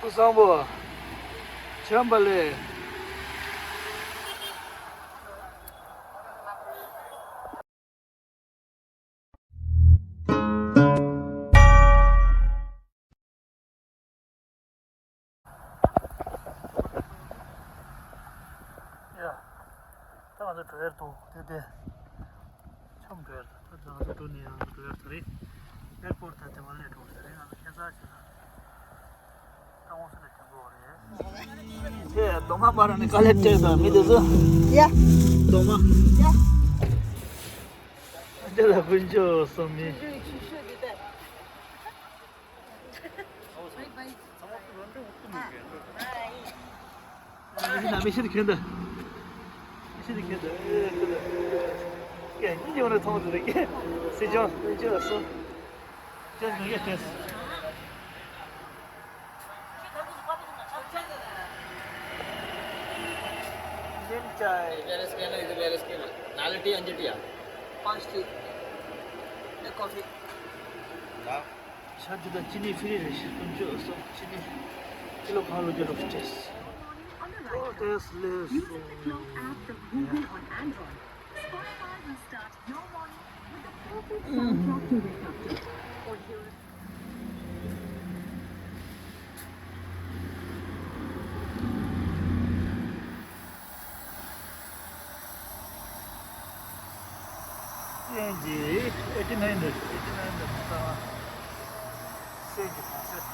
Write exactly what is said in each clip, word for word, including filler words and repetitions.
སྐུ་གསོན་པོ། ཆོམ་པ་ལེ། ཡ། ད་ང་ཚོ་འགྲོ་ཡར་འདུག་དེ་དེ། ཆོམ་འགྲོ་ཡར་ད་ང་ཚོ་འགྲོ་ནས་ཡང་འགྲོ་ཡར་ད་རེད། ཨེར་པོར་ཊི་ད་དེ་བ་ལས་འགྲོ་ད་རེད། ང་ཚོ་ཁྱད་མཚར་ཆེ་ལ། ད་ངོ་སུ་ལ་ཁྱད་མཚར་རེད། དེ་རྡོ་མ་པར་ནི་དཀའ་ལས་སྤྲད་དང་མི་དེ་ཚོ། ཡ། རྡོ་མ། ཡ། འདི་ལ་དཀོན་མཆོག་གསུམ་མིན། མི་ཤི་ན་མི་ཤི་ཁྱོད་འདི། མི་ཤི་ཁྱོད་འདི། ཀྱེ་ཉིན་ཡོང་ནས་མཐོང་འདི་རེད་ཀྱེ། སྲིད་སྐྱོང་དཀོན་མཆོག་གསུམ། ཅེས་ངས་ཀྱེ་ཅེས། ཉིན་ཅའི། पहले स्कैन है, इधर पहले स्कैन है। नाले टी अंजटिया। पाँच टी। एक कॉफी। ना। ཤ་འདི་དང་ཅི་ནི་ཕི་རི་རེད་ཤག་དཀོན་མཆོག་གསུམ། ཅི་ནི་ཀི་ལོ་གང་ལོ་རྒྱག་རོགས་ཅེས། ཨོ་ཏེས་ལེ་སོ། Spotify will start your morning with the perfect soundtrack to wake up to. Or hear a སེམས་ཀྱི་eighty nine འདྲ། eighty nine འདྲ་མི་ཚང་མ། སེམས་ཀྱི་གོང་ཚད།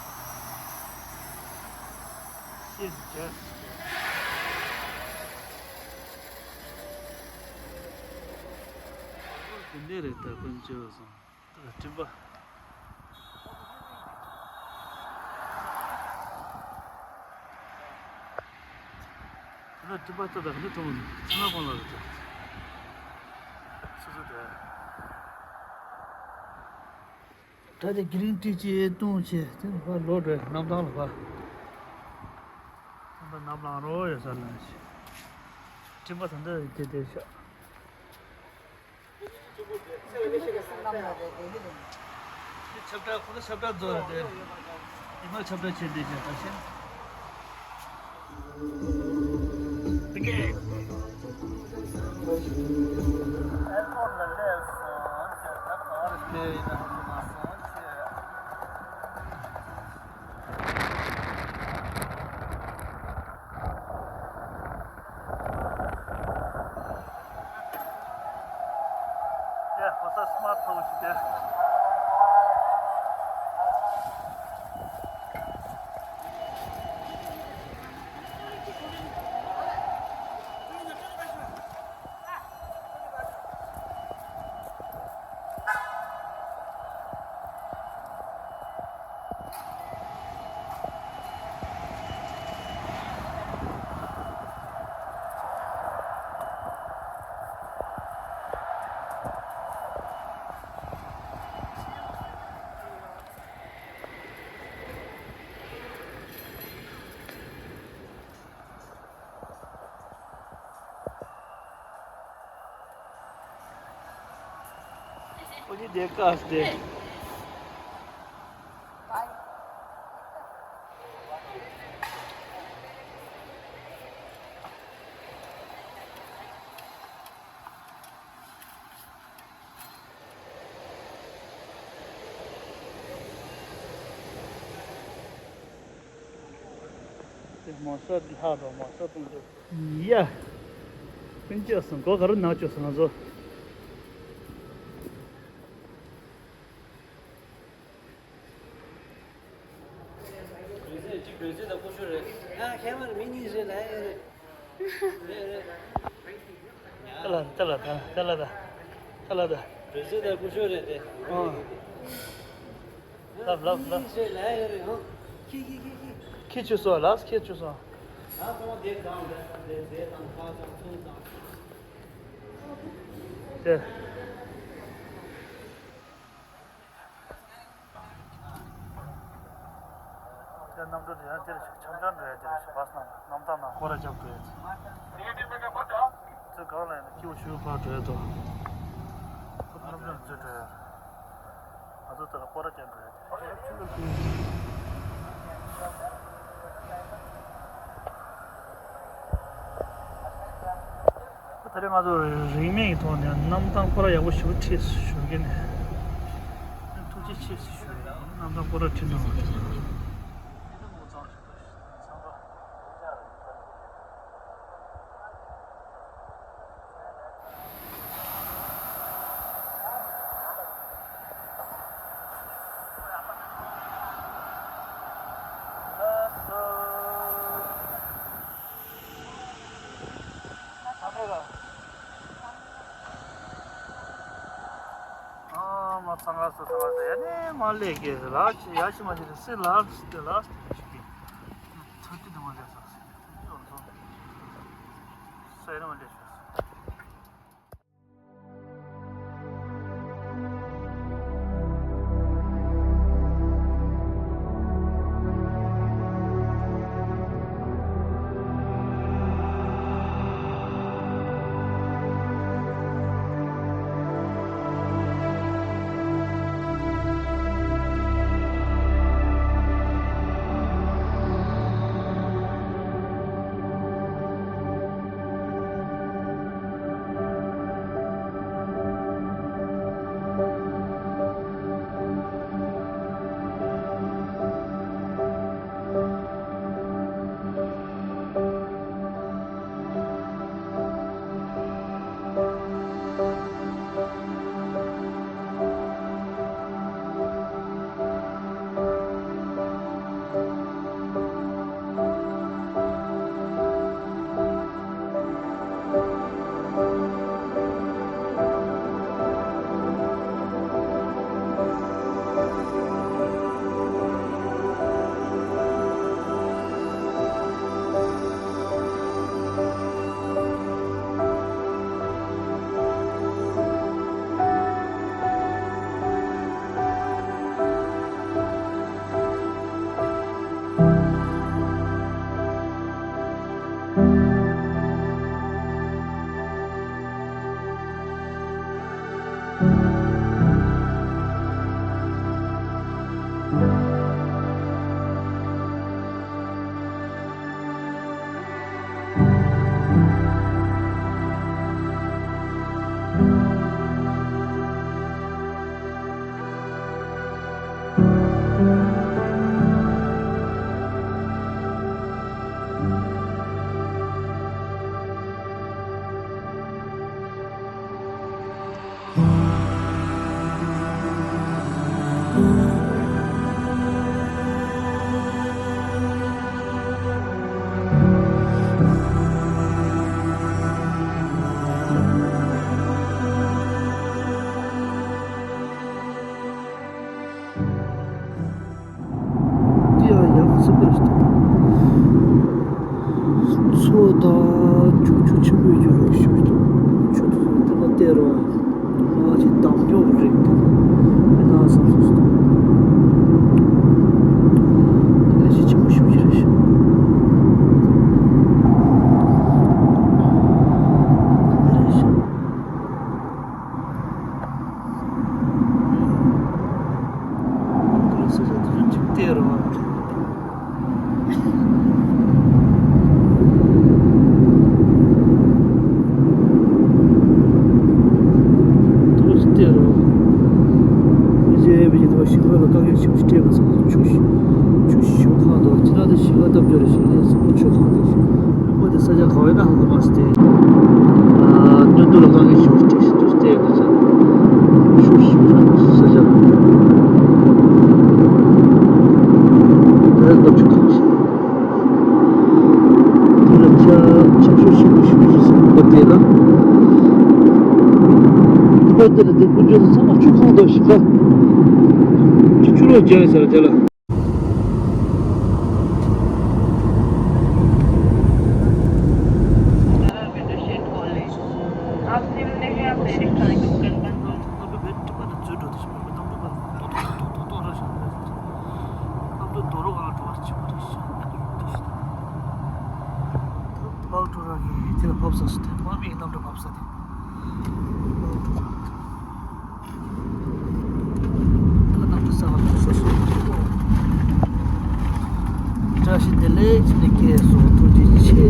སེམས་ཀྱི་ཇ། དེ་འདྲ་རེད་ད་དཀོན་མཆོག་གསུམ། སྤྲིན་པ། ད་སྤྲིན་པ་ལྟ་ད་ག་འདྲ་མཐོང་། ཚ་ན་གང་ལ་རེད་ད། སོ་སོ་དེ། ད་དེ་གི་རིང་ཏི་ཅི་བཏུང་བྱས་དེ་ཕར་ལོག་འགྲོ་གནམ་ཐང་ལ་ཕར། ད་གནམ་ལངས་རོགས་ཡོད་ས་ལ་ཞིག་སྤྲིན་པ་ད་འདྲ་དེ་དེ་ཤག་ཁྱབ་བསྒྲགས་ཁོ་ན་ཁྱབ་བསྒྲགས་རྫོགས་རེད་དེ། ཉི་མ་ཁྱབ་བསྒྲགས་བྱེད་བསྡད་ཤག་ད་ཤེས། ཨེར་པོར་ཊི་ལ་སླེབས་སོང་། ད་ག་རེ་བལྟས་ཡིན་ན་ཧ་གོ་མ་སོང་ཆེ། ཡ། ཁོ་ས་སི་མ་ཐོག་ཞིག་དེ། ཨོ་ནི་དེ་ཀ་སྟེ། དེ་མོ་སོ་ལྷག་རོ་མོ་སོ་གཏོང་རྒྱུ། ཡ། ཀུན་སྤྱོད་སོང་སྒོ་ག་རུ་ནག་ཅོ་སོང་ང་ཚོ། གྲོས་ཚད་གཅིག་གྲོས་ཚད་དང་ཀུ་ཤུ་རེད། ཨ་ཁྱད་པར་མི་གཉིས་རེད་ལ་ཨེ་རེད། རེད་རེད། ཏ་ལ་ཏ་ལ་ཏ་ཏ་ལ་ཏ་ཏ་ལ་ཏ། གྲོས་ཚད་དང་ཀུ་ཤུ་རེད་དེ། ཨོ། ལབ་ལབ་ལབ། མི་གཉིས་རེད་ལ་ཨེ་རེད་ཧོ། ཁྱི་ཁྱི་ཁྱི་ཁྱི། ཁྱི་ཆུ་སོ་ལགས་ཁྱི་ཆུ་སོ། ད་ཚོང་དེ་གང་རེད་དེ་དེ་དང་ཁ་ཚང་ཚུན་དང་། དེ། དེ་གནམ་གྲུ་དེ་ཡང་དེར་ཞིག་འཆམ་འཆམ་འགྲོ་ཡ་དེར་ཞིག་བྷ་སི་ནང་གནམ་ཐང་ནང་སྐོར་ར་རྒྱབ་འགྲོ་ཡ་དེ། ཚོས་གང་ལ་ཡིན་ན་སྐྱིད་པོ་ཞུ་ཕར་འགྲོ་ཡ་དོ། ཁོ་གནམ་གྲུ་འཛུལ་འགྲོ་ཡ། ང་ཚོ་དེ་ལ་སྐོར་ར་རྒྱབ་འགྲོ་ཡ་དེ། ད་རེས་ང་ཚོ་རིན་མེད་ཀྱི་ཐོག་ནས་གནམ་ཐང་སྐོར་ར་ཡག་པོ་ཞེ་པོ་ཁྲིད་ཞུ་གི་ནས། ཐུགས་རྗེ་ཆེ་ཞུ་ཡ་ཡིན། གནམ་ཐང་སྐོར་ར་ཁྲིད་གནང་བ་དེ་ལ། ཨ་མ་ཚང་ག་སོ་ཚང་ག་སོ་ཡ་ནི་མ་ལས་ཀྱི་ལགས་ཡ་ཤི་མ་ཤི་སི་ལགས་ཏེ་ལགས་ཏེ་ཤི་ཀི་ཐུར་ཏི་དུ་མ་ལས་སོ་སི་ཡོང་སོང་སོ་ཡ་ནི་མ་ལས་སོ། འདི་ཡང་ཡག་པོ་ཟེར་པ་རེད། མཚོ་དང་ཁྱུག་ཁྱུག་ཆེན་པོ་ཡོད་རུང་ཞུ་ཞུ་ཆུ་དེ་ཚོ་ལྟེ་བ་བལྟས་རོགས། ང་ཅིག་དམ་ཉོག་རེད་འདུག་ཡིན་ན་བསམ་སོང་སོང་། ལས་གཞི་ཆེན་པོ་ཞུ་ཞུ་རེད་ཞུ། རེད་ཞུ། ས་ཆ་དེ་ཚོ་གཅིག་བལྟས་རོགས། ཐུགས་རྗེ་གནང་། མི་རྗེ་མི་རྗེ་དེ་བ་ཞིང་ཁ་ལ་དཀའ་ངལ་ཞིག་སྤྲད་པ་ཚོ་ཆུ་ཆུ་ཞིག་ཁག་འདུག་ཅི་ན་དེ་ཞིང་ཁ་བཏབ་རྒྱུ་རེད་ཞིང་ལས་ཚང་མ་ཆུ་ཁག་འདུག་ཞིང་ལུང་པ་དེ་ས་ཆ་ག་བས་ན་ཧ་གོ་མ་སྟེ། སྟོན་དུ་ལ་དཀའ་ངལ་ཞིག་སྤྲད་ཞིག་ཏུ་བལྟས་ཡོད་ས་ཆུ་ཞིང་ཁ་ས་ཆ་དེ་ལ་ཆུ་ཁག་ཞིག་དེ་ལ་ཆ་ཆ་ཆུ་ཞིག་ཞིག་ཞིག་ས་ཁོ་དེ་ལ་ཁོ་དེ་ལ་དེ་ཀུན་སྤྱོད་ཚང་མ་ཆུ་ཁག་འདུག་ཞིང་ཁ་ཆུ་ཆུ་ལོག་རྒྱག་ས་དེ་ལ། དམག་འཁྲུག་རང་གི་དེ་ལ་བབས་ས་སུ་དེ་དམག་མིའི་གནམ་གྲུ་བབས་ས་དེ། དམག་འཁྲུག་རང་གི་ད་གནམ་གྲུ་གསར་པ་ཐོན་ས་སུ། བཀྲ་ཤིས་བདེ་ལེགས་ཅི་ནས་སྐྱེས་སོང་། ཐུགས་རྗེ་ཆེ།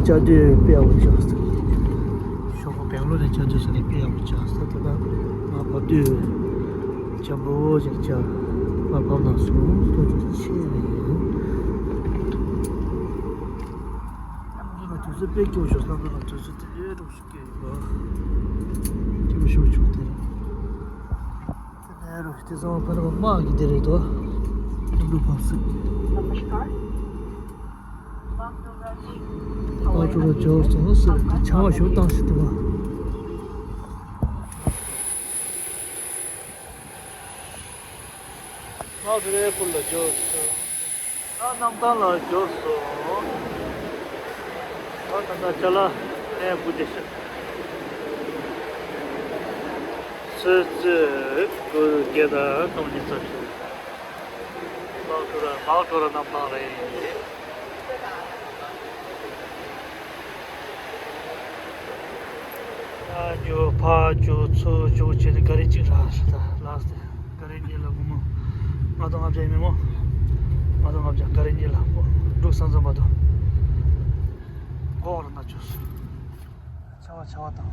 བཅའ་སྡོད་དཔེ་ཡག་པོ་བྱུང་སོང་། ཞོགས་པ་སྦེང་ལོར་ནས་བཅའ་སྡོད་ཟེར་ནས་དཔེ་ཡག་པོ་བྱུང་སོང་། དེ་ལ་ང་བབས་དུས་འཇམ་པོ་ཞིག་བྱས་ང་བབས་གནང་སོང་། ཐུགས་རྗེ་ཆེ་ཞུ་ཡ་ཡིན། ང་དུས་ཚོད་དཔེ་སྐྱོ་ཤོག་བསམ་པའི་ང་དུས་ཚོད་དེ་ལས་སྒྲུང་ཞིག་སྐྱོ་ཡིན་པ། སྐྱོ་ཤོག་ཆུང་དེ་རེད། དེ་ནས་རོ་དེ་ཚང་བར་དམག་གི་དེ་རེད་དོ། ཀུན་འགྲོ་བབས་སོང་། ཨ་ཅོ་ར་ཇོ་སོང་ཟེར་ཏེ་བྱ་བ་ཞོ་བཏང་ཞིག་དེ་བ། ཨ་ཁུ་རེ་ཁུལ་ལ་ཇོ་སོང་། ཨ་གནམ་ཐང་ལ་ཇོ་སོང་། ཨ་ད་ད་ཅ་ལག་ནས་བུ་དེ་ཤི། སུད་སི་ཁུལ་སྐད་དང་སྟོང་ཉིས་རྩ་བཞི། མག་ཁྲོ་ར་མག་ཁྲོ་ར་གནམ་ཐང་རེད། ཨ་ཇོ་ཕ་ཇོ་ཚུ་ཇོ་བྱས་ཏེ་ག་རེ་གཅིག་རག་ཞིག་ད་ལགས་ཏེ། ག་རེ་གཉིས་ལ་སྒོར་མོ་ལྔ་སྟོང་ལྔ་བརྒྱ་ཡིན་མོ། ལྔ་སྟོང་ལྔ་བརྒྱ་ག་རེ་གཉིས་ལ་སྒོར་འབྲུག་ས་མཚམས་བར་དུ་འགོག་ར་ན་ཆོག་སོང་། ཆར་པ་ཆར་པ་དང་།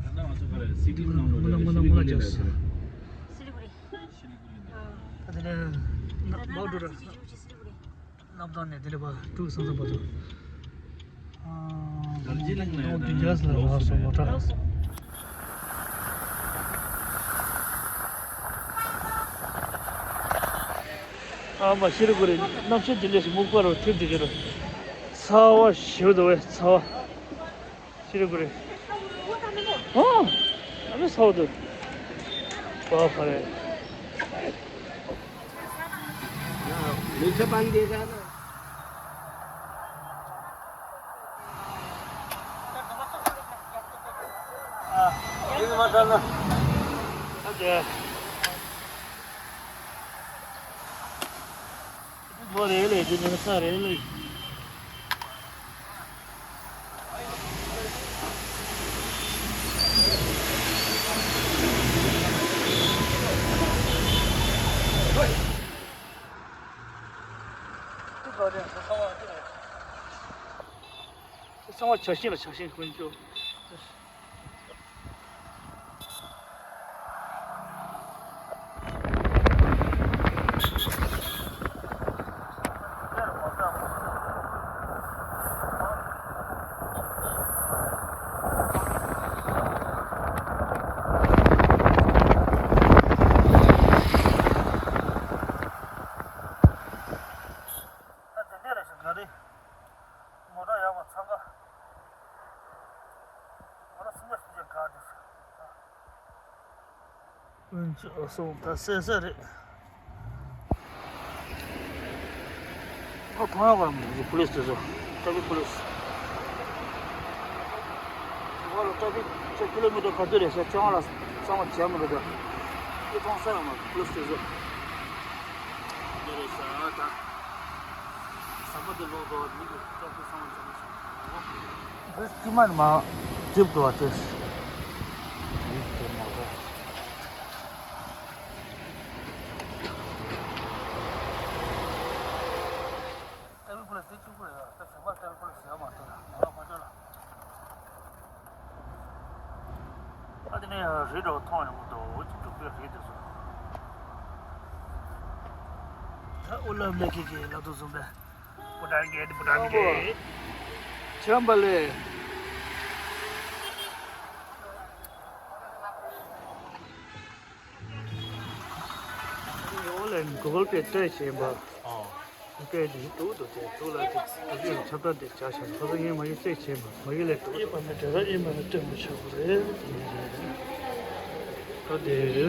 ད་ལྟ་ང་ཚོ་ག་རེ་སི་ལི་གུ་རི་ནང་ལོགས་རེད། སི་ལི་གུ་རི་ལ་རེད། སི་ལི་གུ་རི། ད་དེ་ནས་མག་ཁྲོ་ར། གནམ་ཐང་ནས་དེ་ལས་ཕར་འབྲུག་ས་མཚམས་བར་དུ། ཨ། དར་ཇི་ལིང་ལ་ཡོད་ན་ཡང་ལོགས་སུ་རེད། ཨ་མ་ཤི་རི་གུ་རི་གནམ་གཤིས་དེ་འདྲ་ཞིག་སྨུག་པ་རུ་ཐིབས་དེ་གི་རུ། ཚ་བ་ཞེ་པོ་འདུག་བས་ཚ་བ། ཤི་རི་གུ་རི། ཨོ། ཨ་མི་ཚ་བ་འདུག་བ་ཕ་རེད། མི་ཚེ་པན་དེ་ག་ན། ཨ། ཡིན་མ་ཐལ་ན། ཨ་ཅེ། ལོ་རེ་ལས་དེ་ནས་ས་རེ་ལས། ཚང་མ་ཆ་ཤས་ལ་ཆ་ཤས་ཀུན་སྤྱོད། ད་དེ་འདྲ་རེད་ཤག་ག་རེ། མོ་ཊ་ཡག་པ་ཚང་ག་མོ་ཊ་སུམ་བརྒྱ་སུམ་བརྒྱ་ག་དེ་ཤག་ཨུན་ཅི་ཨ་སོང་ད་སེ་སེ་རེད། ཨ་གང་ཡག་ག་མོ་ཊ་པུ་ལིས་དེ་ཚོ་ཊ་ཕིག་པུ་ལིས། ཨ་ལོ་ཊ་ཕིག་ཁྱོད་ཀི་ལོ་མི་ཊར་ག་ཚོད་རེད་ཟེར་ཁྱོད་ང་ལ་གཙང་མ་བྱས་མི་འདུག་ད། ཁྱོད་གང་ས་ཡོང་མ་པུ་ལིས་དེ་ཚོ། འདི་རེད་ཤག་ད། ཟམ་པ་འདི་ལོག་འགྲོ་བ་མི་འདུག་ཊ་ཕིག་གཙང་མ་བྱས་མི་འདུག་འདི་ཁྱི་མ་ནི་མ་འཇིབ་འགྲོ་བ་དེ། ཊ་ཕིག་པུ་ལིས་དེ་གཅིག་པུ་རེད། ད་ཟམ་པ་ཊ་ཕིག་པུ་ལིས་ཡོད་མ་ཐུབ་ན་ང་ལ་མ་སྤྲོད་ལ། ཨ་དེ་ནས་རི་འདྲ་བོ་མཐོང་ཡོང་གི་འདུག་འབྲུག་པའི་རི་དེ་ཚོ། ད་ཨོ་ལབ་ལེ་ཁེ་ཁེ་ལབ་དུས་བཟུང་པས། བུ་ཏན་གྱི་བུ་ཏན་གྱི། ཆམ་པ་ལེ། ཨོ་ལེ་གུ་གལ་པེ་སྤྲད་བྱས་པ། ཨོ། སྤྲད་དེ་འདུག་འདུག་དེ་འདུག་ལ་དེ་ཁོ་ཚོས་ཁྱབ་བསྒྲགས་དེ་བྱ་བྱ་ཁོ་ཚོ་ངས་མ་ཡིན་སྤྲད་བྱས་མ་མ་ཡིན་ལས་འདུག་ཨེ་པ་མེ་དེ་ར་ཨེ་མ་ནི་སྤྲད་མ་ཆོག་གི་རེད། ད་དེ།